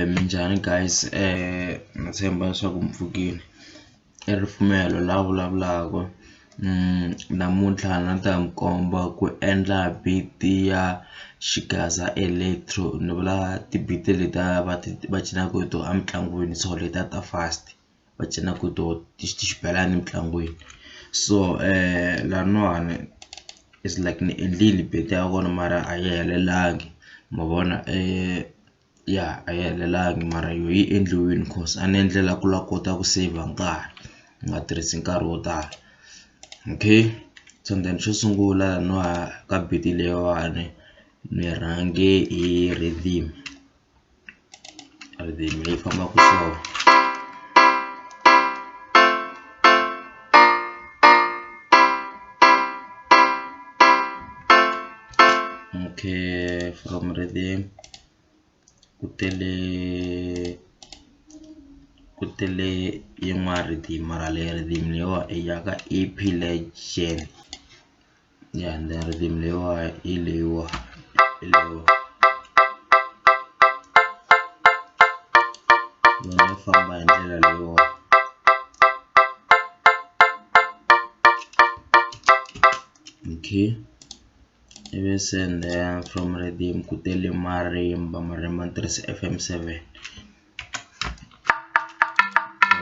Minjhani guys na tshemba leswaku mi pfukile i Ripfumelo la vulavulaka namuntlha ni ta mi komba ku endla beat ya xigaza electro ni vula ti-beat letiya va ti va cinaka hi tona emitlangwini so letiya ta fast va cinaka hi toho ti xibelani emitlangwini so laniwani is like ni endlile beat ya kona mara a yi helelangi ma vona ya a yi helelangi mara yoho yi endliwile cause a ni endlela ku lava kota ku saver nkarhi ni nga tirhisi nkarhi wo tala. Okay so then xo sungula laniwa ka beat leyiwani ni rhange hi rhythm, rhythm leyi fambaka so. Okay from rhythm ku tele ku tele yin'wana rhythm mara leyi rhythm leyiwa i ya ka E_P legend ya and then rhythm leyiwa hi leyiwa hi leyiwa yona yi famba hi ndlela leyiwani. Okay ivi se and then from rhythm ku tele marimba, marimba ni tirhise F_M 7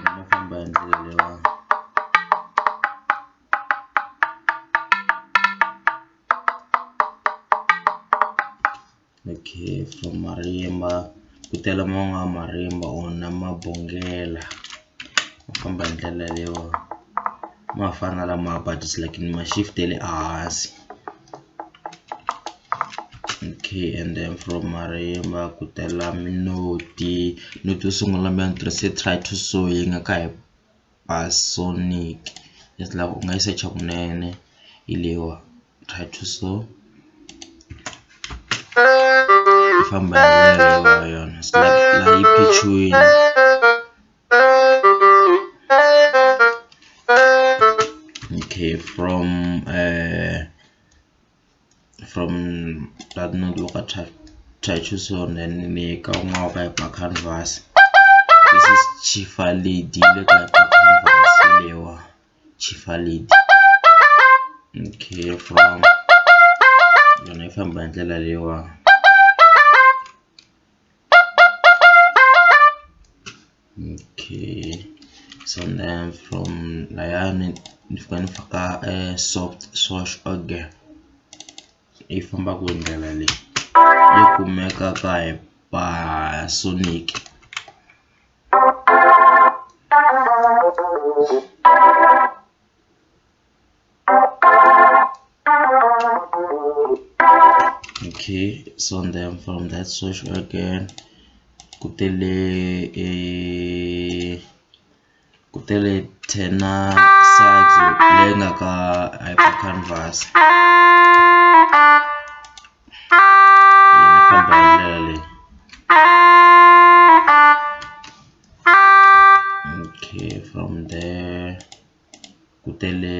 ma famba hi ndlela leyiwani. Okay from marimba ku tele man'wana marimba or na mabongela ma famba hi ndlela leyiwani ma ha fani na lamaya but it's like ni ma shift-ele ehansi. Okay and then from marimba ku tela minoti, noti yo sungula ni tirhise try to sew yi nga ka hypersonic just like u nga yi secha kunene hi leyiwa try to sew yi famba hi ndlela leyiwa yona it's like la yi pitch-iwini. Okay from from that note wa ka Try then ni ka un'wana wa ka Hyper Canvas this is Chifa Lady le ka Hyper Canvas hi leyiwa Chifa Lady okay from yona yi famba hi ndlela leyiwa. Okay so then from layani ni fika ni faka soft source organ yi fambaka hi ndlela leyi yi kumeka ka hypersonic. Okay so then from that source organ ku tele ku tele tenor sax leyi nga ka hyper canvas yi famba hi ndlela leyi. Okay from there ku tele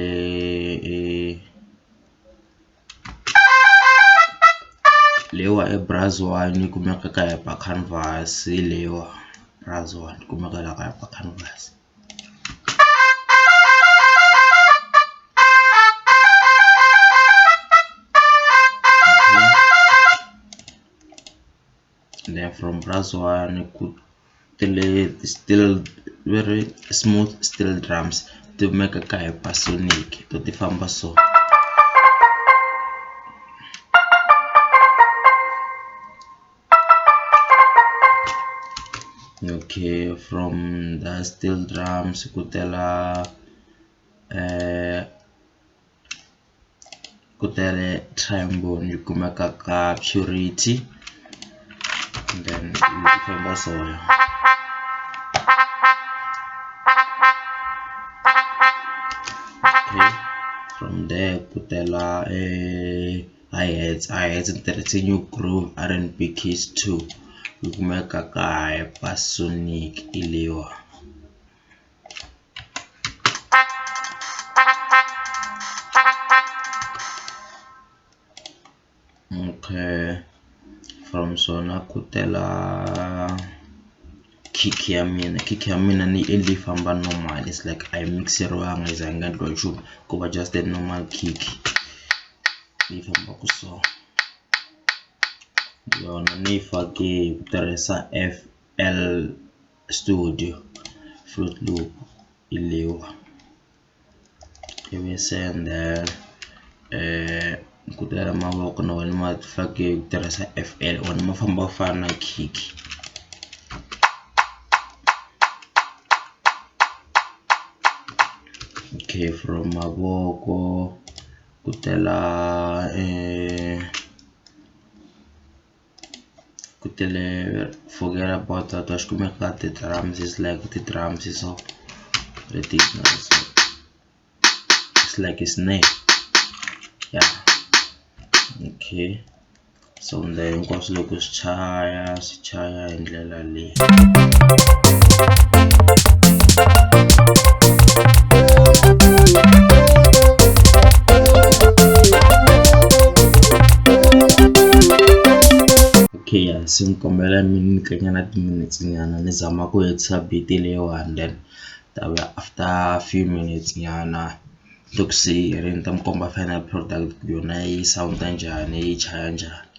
leyiwa i brass one yi kumeka ka Hyper Canvas hi leyiwa brass one yi kumeka la ka Hyper Canvas. Then from brass one ku tele steel very smooth steel drums ti kumeka ka hypersonic to ti famba so. Okay from the steel drums ku tela ku tele trombone yi kumeka ka purity then yi famba so. Okay from there ku tela hi-hats, hi-hats ni tirhise new groove R_N_B keys 2 yi kumeka ka hypersonic hi leyiwa. Okay from swona ku tela. Kick ya mina, kick ya mina ni yi endle yi famba normal is like a yi mikiseriwanga yi za yi nga endliwa nchumu ko va just a normal kick leyi fambaka so. Yona ni yi fake hi ku tirhisa FL Studio Fruit Loop hi leyiwa ivi se then ku tela mavoko na wona ni ma fake hi ku tirhisa FL wona ma famba ku fana na kick. Okay from mavoko ku tela ku tele forget about that wa xi kumeka ti-drums is like ti-drums so leti so it's like a snare yeah okay so then hinkwaswo loko swi chaya swi chaya hi ndlela leyi. Okay ya se ni kombela mi ni nyika nyana ti-minutes nyana ni zama ku hetisa beat leyiwani then ta vuya after few minutes nyana loko se yi herile ni ta mi komba final product ku yona yi sound-a njhani yi chaya njhani.